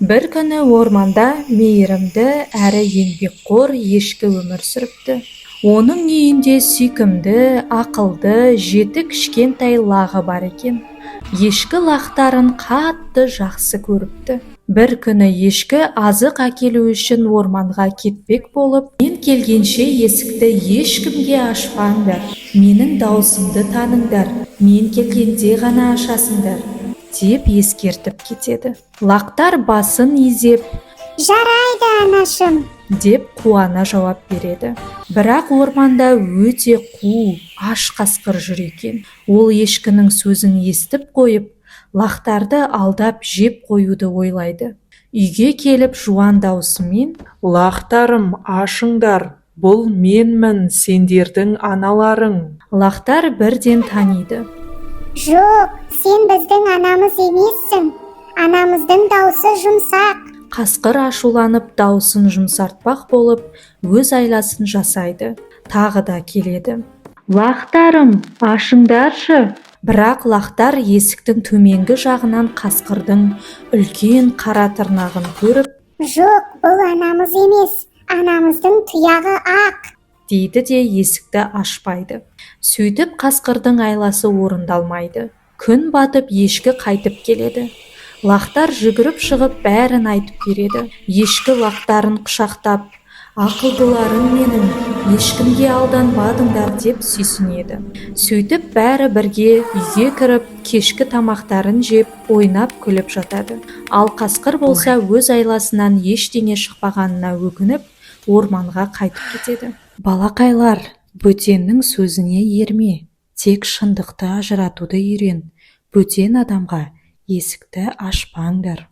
Бір күні орманда мейірімді әрі еңбекқор ешкі өмір сүріпті. Оның үйінде сүйкімді, ақылды жеті кішкентай лағы бар екен. Ешкі лақтарын қатты жақсы көріпті. Бір күні ешкі азық әкелу үшін орманға кетпек болып, «Мен келгенше есікті ешкімге ашпаңдар, менің даусымды таныңдар, мен келгенде ғана ашасыңдар», – деп ескертіп кетеді. Лақтар басын изеп, «Жарайды, анашым», деп қуана жауап береді. Бірақ орманда өте қу, аш қасқыр жүр екен. Ол ешкінің сөзін естіп қойып, лақтарды алдап жеп қоюды ойлайды. Үйге келіп, жуан даусымен: «Лақтарым, ашыңдар, бұл менмін, сендердің аналарың». Лақтар бірден таниды. «Жоқ, сен біздің анамыз емессің, анамыздың даусы жұмсақ». Қасқыр ашуланып, даусын жұмсартпақ болып, өз айласын жасайды. Тағы да келеді: «Лақтарым, ашыңдаршы!» Бірақ лақтар есіктің төменгі жағынан қасқырдың үлкен қара тырнағын көріп, «Жоқ, бұл анамыз емес, анамыздың тұяғы ақ», дейді де, есікті ашпайды. Сөйтіп, қасқырдың айласы орындалмайды. Күн батып, ешкі қайтып келеді. Лақтар жүгіріп шығып, бәрін айтып береді. Ешкі лақтарын құшақтап, «Ақылдыларым менің, ешкімге алданбадыңдар», – деп сүйсінеді. Сөйтіп, бәрі бірге үйге кіріп, кешкі тамақтарын жеп, ойнап күліп жатады. Ал қасқыр болса, өз айласынан ештеңе шықпағанына өкініп, орманға қайтып кетеді. Балақайлар, бөтеннің сөзіне ерме, тек шындықты ажыратуды үйрен. Бөтен адамға есікті ашпаңдар.